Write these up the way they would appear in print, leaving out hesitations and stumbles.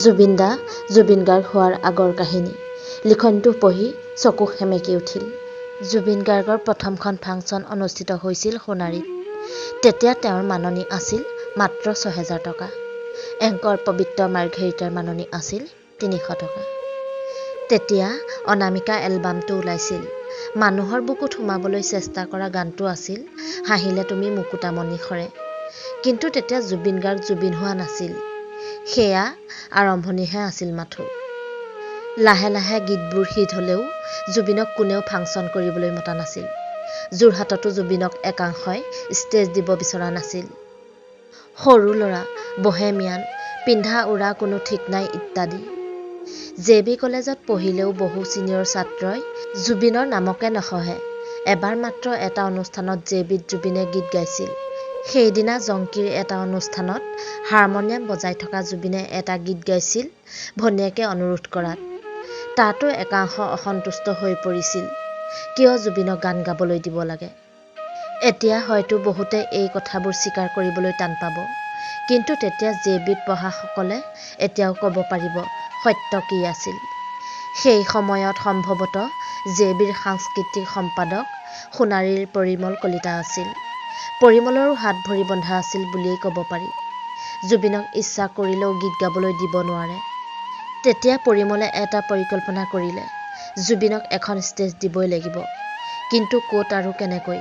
জুবিন দা জুবিন গাৰ্গ হোৱাৰ আগৰ কাহিনী। লিখনিটো পঢ়ি চকু সেমেকি উঠিল। জুবিন গাৰ্গৰ প্ৰথমখন ফাংচন অনুষ্ঠিত হৈছিল সোণাৰিত। তেতিয়া তেওঁৰ মাননি আছিল মাত্ৰ 6000 টকা। এংকৰ পবিত্ৰ মাৰ্ঘেৰিটাৰ মাননি আছিল 300 টকা। তেতিয়া অনামিকা এলবামটো ওলাইছিল। মানুহৰ বুকুত সোমাবলৈ চেষ্টা কৰা গানটো আছিল হাঁহিলে তুমি মুকুতামণি সৰে। কিন্তু তেতিয়া জুবিন গাৰ্গ জুবিন হোৱা নাছিল। সেয়া আৰম্ভণিহে আছিল মাথোঁ। লাহে লাহে গীতবোৰ হিট হ'লেও জুবিনক কোনেও ফাংচন কৰিবলৈ মতা নাছিল। যোৰহাটতো জুবিনক একাংশই ষ্টেজ দিব বিচৰা নাছিল। সৰু ল'ৰা, বহেমিয়ান, পিন্ধা-উৰা কোনো ঠিক নাই ইত্যাদি। জে বি কলেজত পঢ়িলেও বহু ছিনিয়ৰ ছাত্ৰই জুবিনৰ নামকে নসহে। এবাৰ মাত্ৰ এটা অনুষ্ঠানত জে বিত জুবিনে গীত গাইছিল। সেইদিনা জংকীৰ এটা অনুষ্ঠানত হাৰমনিয়াম বজাই থকা জুবিনে এটা গীত গাইছিল ভনীয়েকে অনুৰোধ কৰাত। তাতো একাংশ অসন্তুষ্ট হৈ পৰিছিল কিয় জুবিনক গান গাবলৈ দিব লাগে। এতিয়া হয়তো বহুতে এই কথাবোৰ স্বীকাৰ কৰিবলৈ টান পাব। কিন্তু তেতিয়া জে বিত পঢ়াসকলে এতিয়াও ক'ব পাৰিব সত্য কি আছিল। সেই সময়ত সম্ভৱতঃ জে বিৰ সাংস্কৃতিক সম্পাদক সোণাৰিৰ পৰিমল কলিতা আছিল। পৰিমলৰো হাত-ভৰি বন্ধা আছিল বুলিয়েই ক'ব পাৰি। জুবিনক ইচ্ছা কৰিলেও গীত গাবলৈ দিব নোৱাৰে। তেতিয়া পৰিমলে এটা পৰিকল্পনা কৰিলে জুবিনক এখন ষ্টেজ দিবই লাগিব। কিন্তু ক'ত আৰু কেনেকৈ?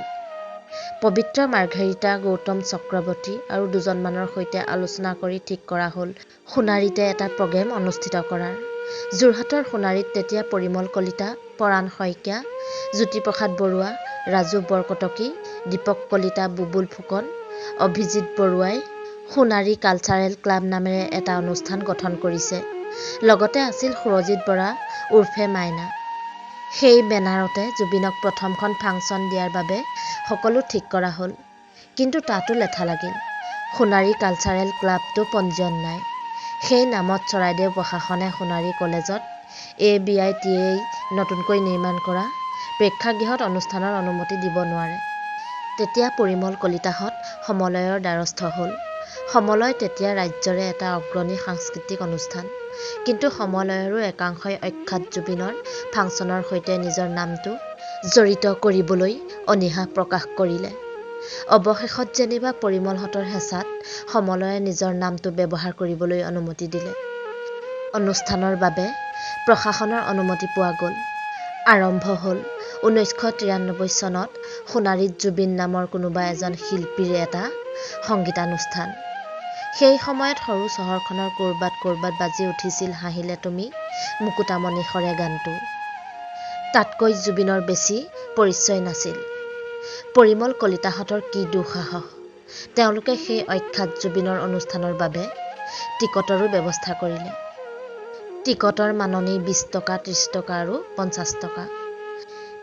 পবিত্ৰ মাৰ্ঘেৰিটা, গৌতম চক্ৰৱৰ্তী আৰু দুজনমানৰ সৈতে আলোচনা কৰি ঠিক কৰা হ'ল সোণাৰিতে এটা প্ৰগ্ৰেম অনুষ্ঠিত কৰাৰ। যোৰহাটৰ সোণাৰিত তেতিয়া পৰিমল কলিতা, পৰাণ শইকীয়া, জ্যোতিপ্ৰসাদ বৰুৱা, ৰাজু বৰকটকী, দীপক কলিতা বুবুল ফুকন, অভিজিৎ বৰুৱাই সোণাৰি কালচাৰেল ক্লাব নামেৰে এটা অনুষ্ঠান গঠন কৰিছে। লগতে আছিল সুৰজিৎ বৰা ওৰফে মাইনা। সেই বেনাৰতে জুবিনক প্ৰথমখন ফাংচন দিয়াৰ বাবে সকলো ঠিক কৰা হ'ল। কিন্তু তাতো লেঠা লাগিল। সোণাৰি কালচাৰেল ক্লাবটো পঞ্জীয়ন নাই। সেই নামত চৰাইদেউ প্ৰশাসনে সোণাৰি কলেজত এ বি আই টি এই নতুনকৈ নিৰ্মাণ কৰা প্ৰেক্ষাগৃহত অনুষ্ঠানৰ অনুমতি দিব নোৱাৰে। তেতিয়া পৰিমল কলিতাহঁত সমলয়ৰ দ্বাৰস্থ হ'ল। সমলয় তেতিয়া ৰাজ্যৰে এটা অগ্ৰণী সাংস্কৃতিক অনুষ্ঠান। কিন্তু সমলয়ৰো একাংশই অখ্যাত জুবিনৰ ফাংচনৰ সৈতে নিজৰ নামটো জড়িত কৰিবলৈ অনীহা প্ৰকাশ কৰিলে। অৱশেষত যেনিবা পৰিমলহঁতৰ হেঁচাত সমলয়ে নিজৰ নামটো ব্যৱহাৰ কৰিবলৈ অনুমতি দিলে। অনুষ্ঠানৰ বাবে প্ৰশাসনৰ অনুমতি পোৱা গ'ল। আৰম্ভ হ'ল 1993 চনত সোণাৰিত জুবিন নামৰ কোনোবা এজন শিল্পীৰ এটা সংগীতানুষ্ঠান। সেই সময়ত সৰু চহৰখনৰ ক'ৰবাত ক'ৰবাত বাজি উঠিছিল হাঁহিলে তুমি মুকুতামণি সৰে গানটো। তাতকৈ জুবিনৰ বেছি পৰিচয় নাছিল। পৰিমল কলিতাহঁতৰ কি দুঃসাহস! তেওঁলোকে সেই অখ্যাত জুবিনৰ অনুষ্ঠানৰ বাবে টিকটৰো ব্যৱস্থা কৰিলে। টিকটৰ মাননি 20 টকা, 30 টকা আৰু 50 টকা।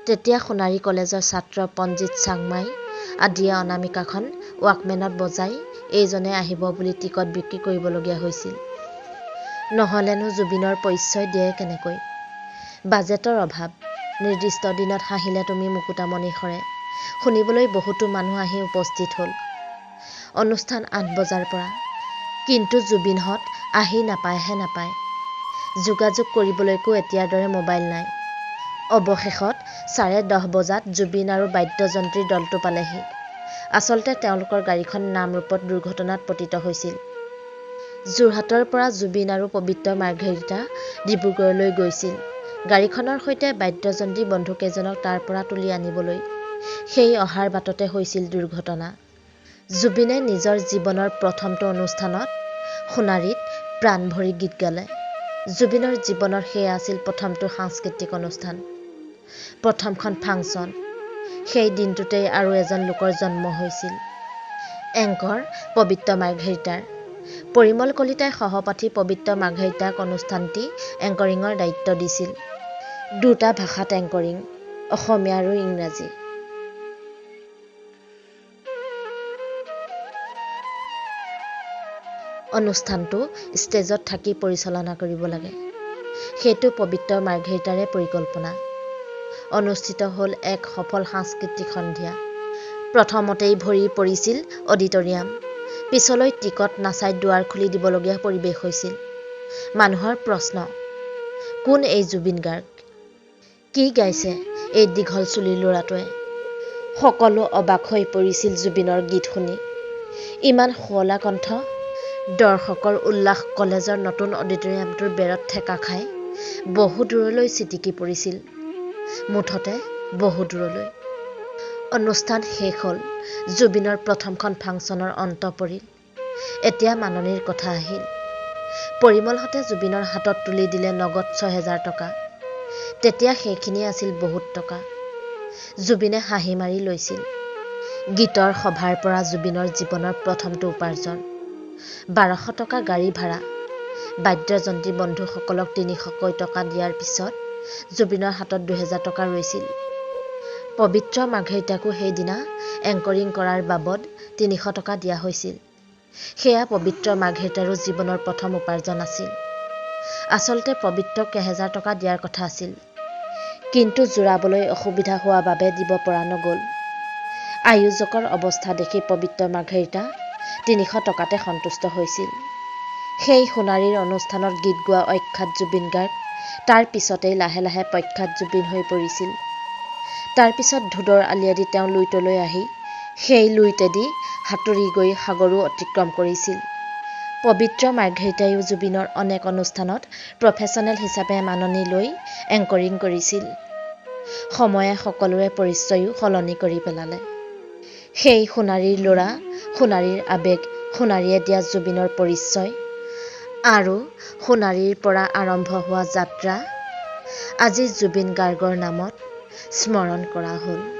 তেতিয়া সোণাৰি কলেজৰ ছাত্ৰ পঞ্জিত চাংমাই আদিয়ে অনামিকাখন ৱাকমেনত বজাই এইজনেই আহিব বুলি টিকট বিক্ৰী কৰিবলগীয়া হৈছিল। নহ'লেনো জুবিনৰ পৰিচয় দিয়ে কেনেকৈ? বাজেটৰ অভাৱ। নিৰ্দিষ্ট দিনত হাঁহিলে তুমি মুকুতামণি সৰে শুনিবলৈ বহুতো মানুহ আহি উপস্থিত হ'ল। অনুষ্ঠান ৮ বজাৰ পৰা। কিন্তু জুবিনহঁত আহি নাপায়হে নাপায়। যোগাযোগ কৰিবলৈকো এতিয়াৰ দৰে মোবাইল নাই। অৱশেষত 10:30 বজাত জুবিন আৰু বাদ্যযন্ত্ৰীৰ দলটো পালেহি। আচলতে তেওঁলোকৰ গাড়ীখন নামৰূপত দুৰ্ঘটনাত পতিত হৈছিল। যোৰহাটৰ পৰা জুবিন আৰু পবিত্ৰ মাৰ্ঘেৰিটা ডিব্ৰুগড়লৈ গৈছিল গাড়ীখনৰ সৈতে বাদ্যযন্ত্ৰী বন্ধুকেইজনক তাৰ পৰা তুলি আনিবলৈ। সেই অহাৰ বাটতে হৈছিল দুৰ্ঘটনা। জুবিনে নিজৰ জীৱনৰ প্ৰথমটো অনুষ্ঠানত সোণাৰিত প্ৰাণভৰি গীত গালে। জুবিনৰ জীৱনৰ সেয়া আছিল প্ৰথমটো সাংস্কৃতিক অনুষ্ঠান, প্ৰথমখন ফাংচন। সেই দিনটোতেই আৰু এজন লোকৰ জন্ম হৈছিল। এংকৰ পবিত্ৰ মাৰ্ঘেৰিটাৰ। পৰিমল কলিতাই সহপাঠী পবিত্ৰ মাৰ্ঘেৰিটাক অনুষ্ঠানটি এংকৰিঙৰ দায়িত্ব দিছিল। দুটা ভাষাত এংকৰিং, অসমীয়া আৰু ইংৰাজী। অনুষ্ঠানটো ষ্টেজত থাকি পৰিচালনা কৰিব লাগে। সেইটো পবিত্ৰ মাৰ্ঘেৰিটাৰে পৰিকল্পনা। অনুষ্ঠিত হ'ল এক সফল সাংস্কৃতিক সন্ধিয়া। প্ৰথমতেই ভৰি পৰিছিল অডিটৰিয়াম। পিছলৈ টিকট নাচাই দুৱাৰ খুলি দিবলগীয়া পৰিৱেশ হৈছিল। মানুহৰ প্ৰশ্ন, কোন এই জুবিন গাৰ্গ? কি গাইছে এই দীঘল চুলিৰ ল'ৰাটোৱে? সকলো অবাক হৈ পৰিছিল জুবিনৰ গীত শুনি। ইমান শুৱলা কণ্ঠ! দৰ্শকৰ উল্লাস কলেজৰ নতুন অডিটৰিয়ামটোৰ বেৰত ঠেকা খাই বহু দূৰলৈ ছিটিকি পৰিছিল। মুঠতে বহু দূৰলৈ। অনুষ্ঠান শেষ হ'ল। জুবিনৰ প্ৰথমখন ফাংচনৰ অন্ত পৰিল। এতিয়া মাননিৰ কথা আহিল। পৰিমলহঁতে জুবিনৰ হাতত তুলি দিলে নগদ 6000 টকা। তেতিয়া সেইখিনিয়ে আছিল বহুত টকা। জুবিনে হাঁহি মাৰি লৈছিল। গীতৰ সভাৰ পৰা জুবিনৰ জীৱনৰ প্ৰথমটো উপাৰ্জন। 1200 টকা গাড়ী ভাড়া, বাদ্যযন্ত্ৰী বন্ধুসকলক 300কৈ টকা দিয়াৰ পিছত জুবিনৰ হাতত 2000 টকা ৰৈছিল। পবিত্ৰ মাৰ্ঘেৰিটাকো সেইদিনা এংকৰিং কৰাৰ বাবদ 300 টকা দিয়া হৈছিল। সেয়া পবিত্ৰ মাৰ্ঘেৰিটাৰো জীৱনৰ প্ৰথম উপাৰ্জন আছিল। আচলতে পবিত্ৰক 1000 টকা দিয়াৰ কথা আছিল। কিন্তু জোৰাবলৈ অসুবিধা হোৱা বাবে দিব পৰা নগ'ল। আয়োজকৰ অৱস্থা দেখি পবিত্ৰ মাৰ্ঘেৰিটা 300 টকাতে সন্তুষ্ট হৈছিল। সেই সোণাৰিৰ অনুষ্ঠানত গীত গোৱা অখ্যাত জুবিন গাৰ্গ তাৰ পিছতেই লাহে লাহে প্ৰখ্যাত জুবিন হৈ পৰিছিল। তাৰ পিছত ধোদৰ আলিয়েদি তেওঁ লুইতলৈ আহি সেই লুইতেদি সাঁতুৰি গৈ সাগৰো অতিক্ৰম কৰিছিল। পবিত্ৰ মাৰ্ঘেৰিটায়ো জুবিনৰ অনেক অনুষ্ঠানত প্ৰফেছনেল হিচাপে মাননি লৈ এংকৰিং কৰিছিল। সময়ে সকলোৰে পৰিচয়ো সলনি কৰি পেলালে। সেই সোণাৰিৰ ল'ৰা, সোণাৰিৰ আৱেগ, সোণাৰিয়ে দিয়া জুবিনৰ পৰিচয় আৰু সোণাৰিৰ পৰা আৰম্ভ হোৱা যাত্ৰা আজি জুবিন গাৰ্গৰ নামত স্মৰণ কৰা হ'ল।